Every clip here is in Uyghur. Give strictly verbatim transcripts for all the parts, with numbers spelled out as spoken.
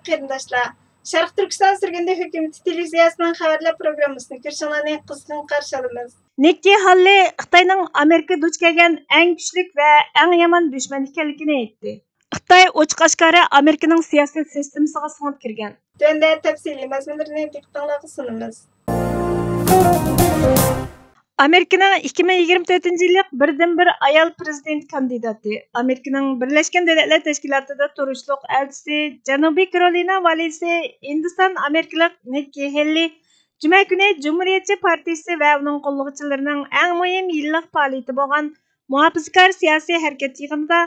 قېرىنداشلار، شەرقىي تۈركىستان سۈرگۈندە ھۆكۈمىتى تېلېۋىزىيەسىنىڭ خەۋەرلەر پروگراممىسىنى كۆرۈشۈڭلارنى قىزغىن قارشى ئالىمىز. نىككى ھاللى خىتاينىڭ ئامېرىكا دۇچ كەلگەن ئەڭ كۈچلۈك ۋە ئەڭ يامان دۈشمەن ئىكەنلىكىنى ئېيتتى. خىتاي ئوچۇق ئاشكارا ئامېرىكىنىڭ سىياسەت سىستېمىسىغا سىڭىپ كىرگەن. تۆۋەندە تەپسىلىي مەزمۇنلىرىنى دىققىتىڭلارغا سۇنىمىز. ئامېرىكىنىڭ ئىككى مىڭ يىگىرمە تۆتىنچى يىللىق بىردىنبىر ئايال پىرېزىدېنت كاندىداتى، ئامېرىكىنىڭ بىرلەشكەن دۆلەتلەر تەشكىلاتىدا تۇرۇشلۇق ئەلچىسى، جەنۇبىي كارولىنا ۋالىيسى، ھىندىستان ئامېرىكىلىق نىككى ھېللى جۈمە كۈنى جۇمھۇرىيەتچى پارتىيىسى ۋە ئۇنىڭ قوللىغۇچىلىرىنىڭ ئەڭ مۇھىم يىللىق پائالىيىتى بولغان مۇھاپىزىكار سىياسىي ھەرىكەت يىغىنىدا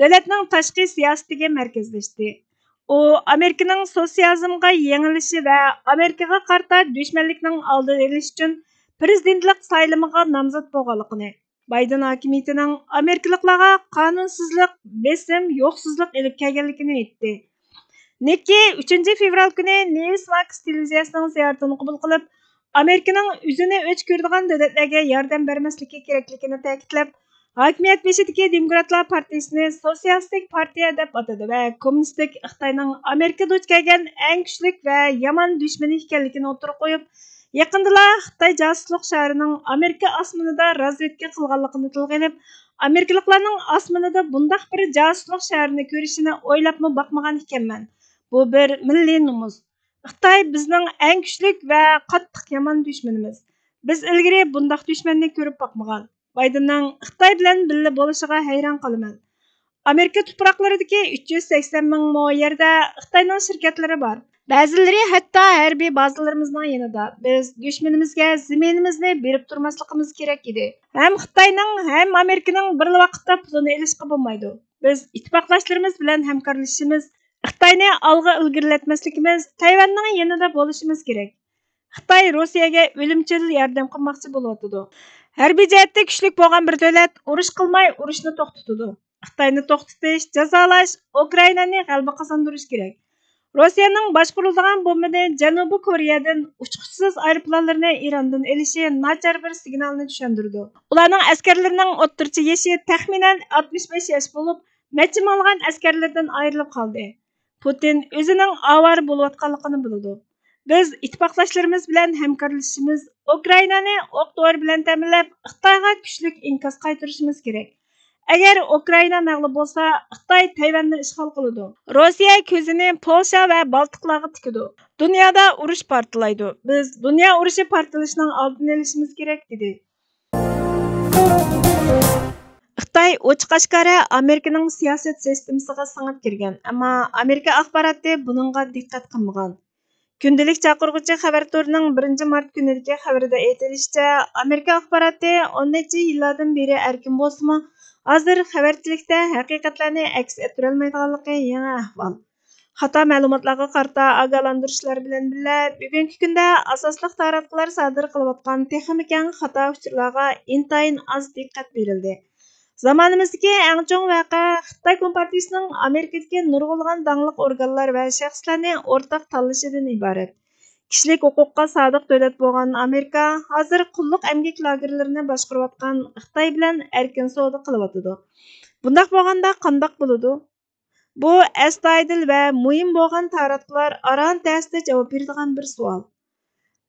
دۆلەتنىڭ تاشقى سىياسىتىگە مەركەزلەشتى. ئۇ ئامېرىكىنىڭ سوتسىيالىزمغا يېڭىلىشى ۋە ئامېرىكىغا قارىتا دۈشمەنلىكنىڭ ئالدىنى ئېلىش ئۈچۈن پىرېزىدېنتلىق سايلىمىغا نامزات بولغانلىقىنى، بايدېن ھاكىمىيىتىنىڭ ئامېرىكىلىقلارغا قانۇنسىزلىق، بېسىم، يوقسۇزلۇق ئېلىپ كەلگەنلىكىنى ئېيتتى. نىككى ئۈچىنچى فېۋرال كۈنى نيۇسماكس تېلېۋىزىيەسىنىڭ زىيارىتىنى قوبۇل قىلىپ، ئامېرىكىنىڭ ئۆزىنى ئۆچ كۆرىدىغان دۆلەتلەرگە ياردەم بەرمەسلىكى كېرەكلىكىنى تەكىتلەپ، ھاكىمىيەت بېشىدىكى دېموكراتلار پارتىيىسىنى سوتسىيالىستىك پارتىيە دەپ ئاتىدى ۋە كوممۇنىستىك خىتاينىڭ ئامېرىكا دۇچ كەلگەن ئەڭ كۈچلۈك ۋە يامان دۈشمىنى ئىكەنلىكىنى ئوتتۇرىغا قويۇپ، يېقىندىلا خىتاي جاسۇسلۇق شارىنىڭ ئامېرىكا ئاسمىنىدا رازۋېدكا قىلغانلىقىنى تىلغا ئېلىپ، ئامېرىكىلىقلارنىڭ ئاسمىنىدا بۇنداق بىر جاسۇسلۇق شارىنى كۆرۈشىنى ئويلاپمۇ باقمىغان ئىكەنمەن. بۇ بىر مىللىي نومۇس. خىتاي بىزنىڭ ئەڭ كۈچلۈك ۋە قاتتىق يامان دۈشمىنىمىز. بىز ئىلگىرى بۇنداق دۈشمەننى كۆرۈپ باقمىغان. بايدېننىڭ خىتاي بىلەن بىللە بولۇشىغا ھەيران قالىمەن. ئامېرىكا تۇپراقلىرىدىكى ئۈچ يۈز سەكسەن مىڭ مو يەردە خىتاينىڭ شىركەتلىرى بار. بەزىلىرى ھەتتا ھەربىي بازىلىرىمىزنىڭ يېنىدا. بىز دۈشمىنىمىزگە زېمىنىمىزنى بېرىپ تۇرماسلىقىمىز كېرەك ئىدى. ھەم خىتاينىڭ، ھەم ئامېرىكىنىڭ بىرلا ۋاقىتتا پۇلىنى ئېلىشقا بولمايدۇ. بىز ئىتتىپاقداشلىرىمىز بىلەن ھەمكارلىشىشىمىز، خىتاينى ئالغا ئىلگىرىلەتمەسلىكىمىز، تەيۋەننىڭ يېنىدا بولۇشىمىز كېرەك. خىتاي روسىيەگە ئۆلۈمچىل ياردەم قىلماقچى بولۇۋاتىدۇ. ھەربىي جەھەتتە كۈچلۈك بولغان بىر دۆلەت ئۇرۇش قىلماي ئۇرۇشنى توختىتىدۇ. خىتاينى توختىتىش، جازالاش، ئۇكرائىنانى غەلىبە قازاندۇرۇش كېرەك. روسىيەنىڭ باشقۇرۇلىدىغان بومبىنى جەنۇبىي كورېيەدىن، ئۇچقۇچىسىز ئايروپىلانلىرىنى ئىراندىن ئېلىشى ناچار بىر سىگنالنى چۈشەندۈرىدۇ. ئۇلارنىڭ ئەسكەرلىرىنىڭ ئوتتۇرىچە يېشى تەخمىنەن ئاتمىش بەش ياش بولۇپ، نەچچە مىڭلىغان ئەسكەرلىرىدىن ئايرىلىپ قالدى. پۇتىن ئۆزىنىڭ ئاۋارە بولۇۋاتقانلىقىنى بىلىدۇ. بىز ئىتتىپاقداشلىرىمىز بىلەن ھەمكارلىشىشىمىز، ئۇكرائىنانى ئوق دورا بىلەن تەمىنلەپ، خىتايغا كۈچلۈك ئىنكاس قايتۇرۇشىمىز كېرەك. ئەگەر ئۇكرائىنا مەغلۇپ بولسا، خىتاي تەيۋەننى ئىشغال قىلىدۇ. روسىيە كۆزىنى پولشا ۋە بالتىقلارغا تىكىدۇ. دۇنيادا ئۇرۇش پارتلايدۇ. بىز دۇنيا ئۇرۇشى پارتلىشىنىڭ ئالدىنى ئېلىشىمىز كېرەك، دېدى. خىتاي ئوچۇق ئاشكارا ئامېرىكىنىڭ سىياسەت سىستېمىسىغا سىڭىپ كىرگەن، ئەمما ئامېرىكا ئاخباراتى بۇنىڭغا دىققەت قىلمىغان. كۈندىلىك چاقىرغۇچى خەۋەر تورىنىڭ بىرىنچى مارت كۈنىدىكى خەۋىرىدە ئېيتىلىشىچە، ئامېرىكا ئاخباراتى ئون نەچچە يىللاردىن بېرى ئەركىن بولسىمۇ، ھازىر خەۋەرچىلىكتە ھەقىقەتلەرنى ئەكس ئەتتۈرەلمەيدىغانلىقى يېڭى ئەھۋال. خاتا مەلۇماتلارغا قارىتا ئاگاھلاندۇرۇشلار بىلەن بىللە، بۈگۈنكى كۈندە ئاساسلىق تاراتقۇلار سادىر قىلىۋاتقان تېخىمۇ كەڭ خاتا ئۇچۇرلارغا ئىنتايىن ئاز دىققەت بېرىلدى. زامانىمىزدىكى ئەڭ چوڭ ۋەقە خىتاي كومپارتىيىسىنىڭ ئامېرىكىدىكى نۇرغۇنلىغان داڭلىق ئورگانلار ۋە شەخسلەرنى ئورتاق تاللىشىدىن ئىبارەت. كىشىلىك ھوقۇققا سادىق دۆلەت بولغان ئامېرىكا ھازىر قۇللۇق ئەمگەك لاگېرلىرىنى باشقۇرۇۋاتقان خىتاي بىلەن ئەركىن سودا قىلىۋاتىدۇ. بۇنداق بولغاندا قانداق بولىدۇ؟ بۇ ئەستايىدىل ۋە مۇھىم بولغان تاراتقۇلار ئاران تەستە جاۋاب بېرىدىغان بىر سوئال.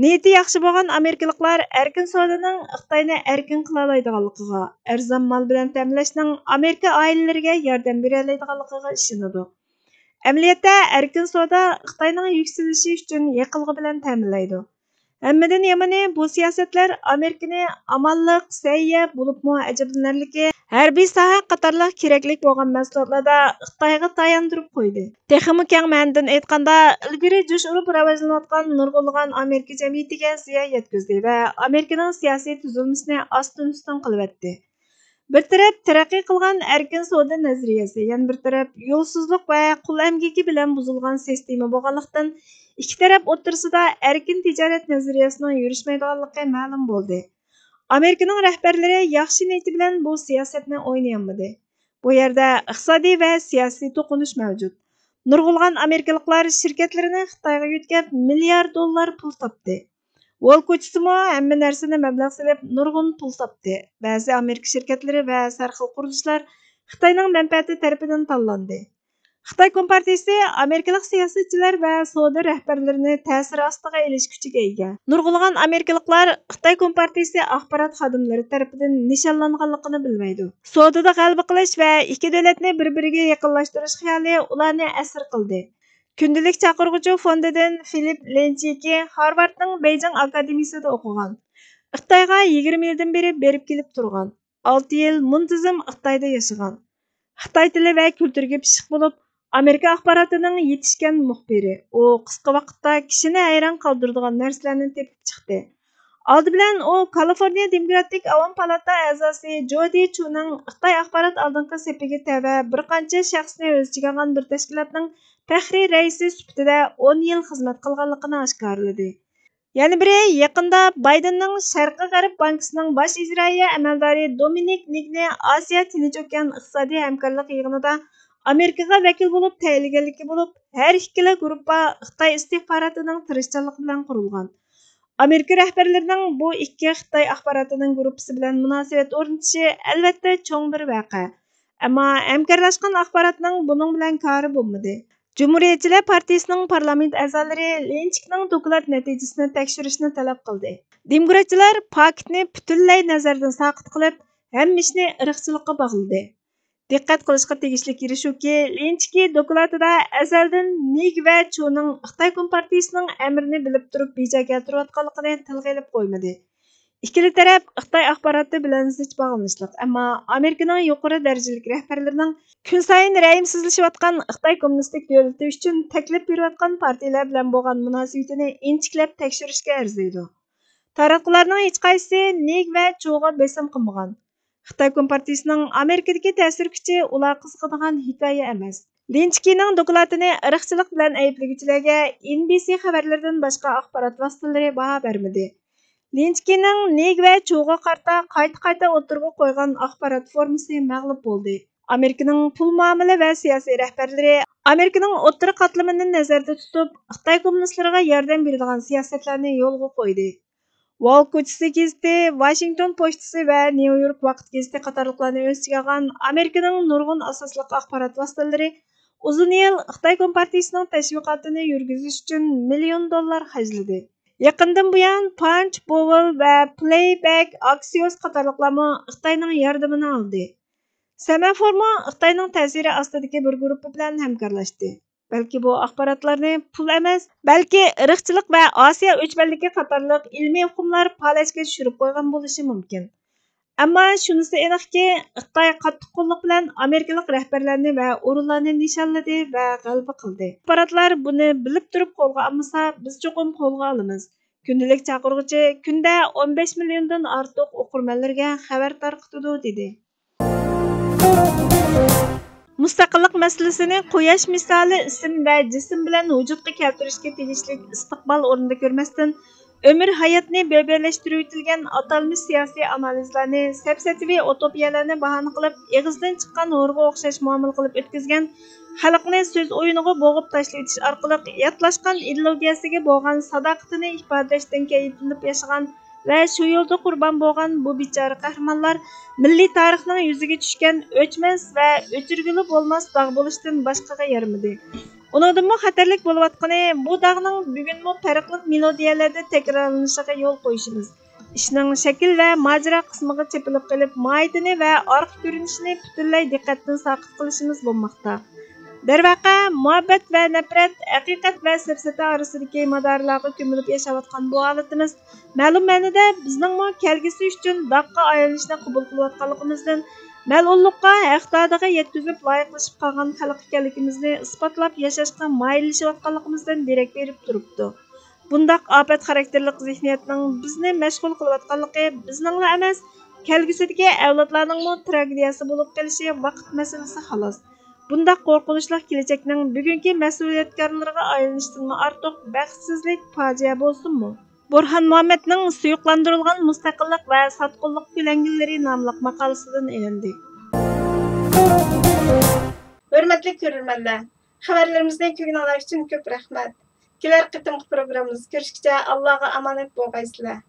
نىيىتى ياخشى بولغان ئامېرىكىلىقلار ئەركىن سودىنىڭ خىتاينى ئەركىن قىلالايدىغانلىقىغا، ئەرزان مال بىلەن تەمىنلەشنىڭ ئامېرىكا ئائىلىلىرىگە ياردەم بېرەلەيدىغانلىقىغا ئىشىنىدۇ. ئەمەلىيەتتە، ئەركىن سودا خىتاينىڭ يۈكسىلىشى ئۈچۈن يېقىلغۇ بىلەن تەمىنلەيدۇ. ھەممىدىن يامىنى، بۇ سىياسەتلەر ئامېرىكىنى ئامانلىق، سەھىيە، بولۇپمۇ ئەجەبلىنەرلىكى، ھەربىي ساھە قاتارلىق كېرەكلىك بولغان مەھسۇلاتلاردا خىتايغا تاياندۇرۇپ قويدى. تېخىمۇ كەڭ مەنىدىن ئېيتقاندا، ئىلگىرى جۇش ئۇرۇپ راۋاجلىنىۋاتقان نۇرغۇنلىغان ئامېرىكا جەمئىيىتىگە زىيان يەتكۈزدى ۋە ئامېرىكىنىڭ سىياسىي تۈزۈلمىسىنى ئاستىن-ئۈستۈن قىلىۋەتتى. بىر تەرەپ تەرەققىي قىلغان ئەركىن سودا نەزەرىيەسى، يەنە بىر تەرەپ يولسىزلىق ۋە قۇل ئەمگىكى بىلەن بۇزۇلغان سىستېما بولغانلىقتىن، ئىككى تەرەپ ئوتتۇرىسىدا ئەركىن تىجارەت نەزەرىيەسىنىڭ يۈرۈشمەيدىغانلىقى مەلۇم بولدى. ئامېرىكىنىڭ رەھبەرلىرى ياخشى نىيىتى بىلەن بۇ سىياسەتنى ئوينىيالمىدى. بۇ يەردە ئىقتىسادىي ۋە سىياسىي توقۇنۇش مەۋجۇت. نۇرغۇنلىغان ئامېرىكىلىقلار شىركەتلىرىنى خىتايغا يۆتكەپ، مىليارد دوللار پۇل تاپتى. ۋول كوچىسىمۇ ھەممە نەرسىنى مەبلەغ سېلىپ، نۇرغۇن پۇل تاپتى. بەزى ئامېرىكا شىركەتلىرى ۋە سەرخىل قۇرۇلۇشلار خىتاينىڭ مەنپەئەتى تەرىپىدىن تاللاندى. خىتاي كومپارتىيىسى ئامېرىكىلىق سىياسەتچىلەر ۋە سودا رەھبەرلىرىنى تەسىر ئاستىغا ئېلىش كۈچىگە ئىگە. نۇرغۇنلىغان ئامېرىكىلىقلار خىتاي كومپارتىيىسى ئاخبارات خادىملىرى تەرىپىدىن نىشانلانغانلىقىنى بىلمەيدۇ. سودىدا غەلىبە قىلىش ۋە ئىككى دۆلەتنى بىر-بىرىگە يېقىنلاشتۇرۇش خىيالى ئۇلارنى ئەسىر قىلدى. كۈندىلىك چاقىرغۇچى فوندىدىن فىلىپ لېنچىكى، خارۋاردنىڭ بېيجىڭ ئاكادېمىيىسىدا ئوقۇغان. خىتايغا يىگىرمە يىلدىن بېرى بېرىپ كېلىپ تۇرغان. ئالتە يىل مۇنتىزىم خىتايدا ياشىغان. خىتاي تىلى ۋە كۈلتۈرىگە پىششىق بولۇپ، ئامېرىكا ئاخباراتىنىڭ يېتىشكەن مۇخبىرى. ئۇ قىسقا ۋاقىتتا كىشىنى ھەيران قالدۇرىدىغان نەرسىلەرنى تېپىپ چىقتى. ئالدى بىلەن ئۇ كالىفورنىيە دېموكراتىك ئاۋام پالاتا ئەزاسى جودى چۇنىڭ خىتاي ئاخبارات ئالدىنقى سېپىگە تەۋە بىر قانچە شەخسنى ئۆز ئىچىگە ئالغان بىر تەشكىلاتنىڭ پەخرىي رەئىسى سۈپىتىدە ئون يىل خىزمەت قىلغانلىقىنى ئاشكارىلىدى. يەنە بىرى، يېقىندا بايدېننىڭ شەرقىي غەرب بانكىسىنىڭ باش ئىجرائىيە ئەمەلدارى دومىنىك نىگنى ئاسىيا تىنچ ئوكيان ئىقتىسادىي ھەمكارلىق يىغىنىدا ئامېرىكىغا ۋەكىل بولۇپ تەيىنلىگەنلىكى بولۇپ، ھەر ئىككىلا گۇرۇپپا خىتاي ئىستىخباراتىنىڭ تىرىشچانلىقى بىلەن قۇرۇلغان. ئامېرىكا رەھبەرلىرىنىڭ بۇ ئىككى خىتاي ئاخباراتىنىڭ گۇرۇپپىسى بىلەن مۇناسىۋەت ئورنىتىشى ئەلۋەتتە چوڭ بىر ۋەقە. ئەمما ھەمكارلاشقان ئاخباراتنىڭ بۇنىڭ بىلەن كارى بولمىدى. جۇمھۇرىيەتچىلەر پارتىيىسىنىڭ پارلامېنت ئەزالىرى لىنچىكنىڭ دوكلات نەتىجىسىنى تەكشۈرۈشنى تەلەپ قىلدى. دېموكراتچىلار پاكىتنى پۈتۈنلەي نەزەردىن ساقىت قىلىپ، ھەممە ئىشنى ئىرقچىلىققا باغلىدى. دىققەت قىلىشقا تېگىشلىك يېرى شۇكى، لىنچىكى دوكلاتىدا ئەزەلدىن نىگ ۋە چۇنىڭ خىتاي كومپارتىيىسىنىڭ ئەمرىنى بىلىپ تۇرۇپ بىجا كەلتۈرۈۋاتقانلىقىنى تىلغا ئېلىپ قويمىدى. ئىككىلا تەرەپ خىتاي ئاخباراتى بىلەن زىچ باغلىنىشلىق، ئەمما ئامېرىكىنىڭ يۇقىرى دەرىجىلىك رەھبەرلىرىنىڭ كۈنسايىن رەھىمسىزلىشىۋاتقان خىتاي كوممۇنىستىك دۆلىتى ئۈچۈن تەكلىپ بېرىۋاتقان پارتىيىلەر بىلەن بولغان مۇناسىۋىتىنى ئىنچىكىلەپ تەكشۈرۈشكە ئەرزىيدۇ. تاراتقۇلارنىڭ ھېچقايسىسى نىگ ۋە چۇغا بېسىم قىلمىغان. خىتاي كومپارتىيىسىنىڭ ئامېرىكىدىكى تەسىر كۈچى ئۇلار قىزىقىدىغان ھېكايە ئەمەس. لىنچىكىنىڭ دوكلاتىنى ئىرقچىلىق بىلەن ئەيىبلىگۈچىلەرگە ئېن بى سى خەۋەرلىرىدىن باشقا ئاخبارات ۋاسىتىلىرى باھا بەرمىدى. لىنچىكىنىڭ نىگ ۋە چۇغا قارىتا قايتا-قايتا ئوتتۇرىغا قويغان ئاخبارات فورمىسى مەغلۇپ بولدى. ئامېرىكىنىڭ پۇل مۇئامىلە ۋە سىياسىي رەھبەرلىرى ئامېرىكىنىڭ ئوتتۇرا قاتلىمىنى نەزەردە تۇتۇپ، خىتاي كوممۇنىستلىرىغا ياردەم بېرىدىغان سىياسەتلەرنى يولغا قويدى. ۋال كوچىسى گېزىتى، ۋاشىنگتون پوچتىسى ۋە نيۇ يورك ۋاقىت گېزىتى قاتارلىقلارنى ئۆز ئىچىگە ئالغان ئامېرىكىنىڭ نۇرغۇن ئاساسلىق ئاخبارات ۋاسىتىلىرى ئۇزۇن يىل خىتاي كومپارتىيىسىنىڭ تەشۋىقاتىنى يۈرگۈزۈش ئۈچۈن مىليون دوللار خەجلىدى. يېقىندىن بۇيان پانچ بوۋل ۋە پلەيبەك ئاكسىيوس قاتارلىقلارمۇ خىتاينىڭ ياردىمىنى ئالدى. سېمافورمۇ خىتاينىڭ تەسىرى ئاستىدىكى بىر گۇرۇپپا بىلەن ھەمكارلاشتى. بەلكى بۇ ئاخباراتلارنى پۇل ئەمەس، بەلكى ئىرقچىلىق ۋە ئاسىيا ئۆچمەنلىكى قاتارلىق ئىلمىي ئۇقۇملار پالەچكە چۈشۈرۈپ قويغان بولۇشى مۇمكىن. ئەمما شۇنىسى ئېنىقكى، خىتاي قاتتىق قوللۇق بىلەن ئامېرىكىلىق رەھبەرلەرنى ۋە ئورۇنلارنى نىشانلىدى ۋە غەلىبە قىلدى. ئاخباراتلار بۇنى بىلىپ تۇرۇپ قولغا ئالمىسا، بىز چوقۇم قولغا ئالىمىز. كۈندىلىك چاقىرغۇچى كۈندە ئون بەش مىليوندىن ئارتۇق ئوقۇرمەنلىرىگە خەۋەر تارقىتىدۇ، دېدى. مۇستەقىللىق مەسىلىسىنى قۇياش مىسالى ئىسىم ۋە جىسىم بىلەن ۋۇجۇدقا كەلتۈرۈشكە تېگىشلىك ئىستىقبال ئورنىدا كۆرمەستىن، ئۆمۈر ھاياتنى بۆبەيلەشتۈرۈۋېتىلگەن ئاتالمىش سىياسىي ئانالىزلارنى، سەپسەتىۋى ئۇتوپىيەلەرنى باھانە قىلىپ، ئېغىزدىن چىققان ھورغا ئوخشاش مۇئامىلە قىلىپ ئۆتكۈزگەن، خەلقنى سۆز ئويۇنىغا بوغۇپ تاشلىۋېتىش ئارقىلىق ياتلاشقان ئىدېئولوگىيەسىگە بولغان ساداقىتىنى ئىپادىلەشتىن كەيتىنىپ ياشىغان ۋە شۇ يولدا قۇربان بولغان بۇ بىچارە قەھرىمانلار مىللىي تارىخنىڭ يۈزىگە چۈشكەن ئۆچمەس ۋە ئۆچۈرگىلى بولماس داغ بولۇشتىن باشقىغا يارىمىدى. ئۇنىڭدىنمۇ خەتەرلىك بولۇۋاتقىنى، بۇ داغنىڭ بۈگۈنمۇ پەرقلىق مېلودىيەلەردە تەكرارلىنىشىغا يول قويۇشىمىز، ئىشنىڭ شەكىل ۋە ماجىرا قىسمىغا چېپىلىپ قېلىپ، ماھىيىتىنى ۋە ئارقا كۆرۈنۈشىنى پۈتۈنلەي دىققەتتىن ساقىت قىلىشىمىز بولماقتا. دەرۋەقە، مۇھەببەت ۋە نەپرەت، ھەقىقەت ۋە سەپسەتە ئارىسىدىكى مادارلارغا كۆمۈلۈپ ياشاۋاتقان بۇ ھالىتىمىز مەلۇم مەنىدە بىزنىڭمۇ كەلگۈسى ئۈچۈن داغقا ئايلىنىشنى قوبۇل قىلىۋاتقانلىقىمىزدىن، مەلئۇنلۇققا، ھەق دادىغا يەتكۈزۈپ لايىقلىشىپ قالغان خەلق ئىكەنلىكىمىزنى ئىسپاتلاپ ياشاشقا مايىللىشىۋاتقانلىقىمىزدىن دېرەك بېرىپ تۇرۇپتۇ. بۇنداق ئاپەت خاراكتېرلىق زېھنىيەتنىڭ بىزنى مەشغۇل قىلىۋاتقانلىقى بىزنىڭلا ئەمەس، كەلگۈسىدىكى ئەۋلادلارنىڭمۇ تراگېدىيەسى بولۇپ قېلىشى ۋاقىت مەسىلىسى خالاس. بۇنداق قورقۇنچلۇق كېلەچەكنىڭ بۈگۈنكى مەسئۇلىيەتكارلىرىغا ئايلىنىشتىنمۇ ئارتۇق بەختسىزلىك، پاجىئە بولسۇنمۇ؟ بۇرھان مۇھەممەدنىڭ سۇيۇقلاندۇرۇلغان مۇستەقىللىق ۋە ساتقۇنلۇق كۆلەڭگىلىرى ناملىق ماقالىسىدىن ئېلىندى. ھۆرمەتلىك كۆرۈرمەنلەر، خەۋەرلىرىمىزنى كۆرگىنىڭلار ئۈچۈن كۆپ رەھمەت. كېلەر قېتىمقى پروگراممىمىزدا كۆرۈشكىچە ئاللاغا ئامانەت بولغايسىلەر.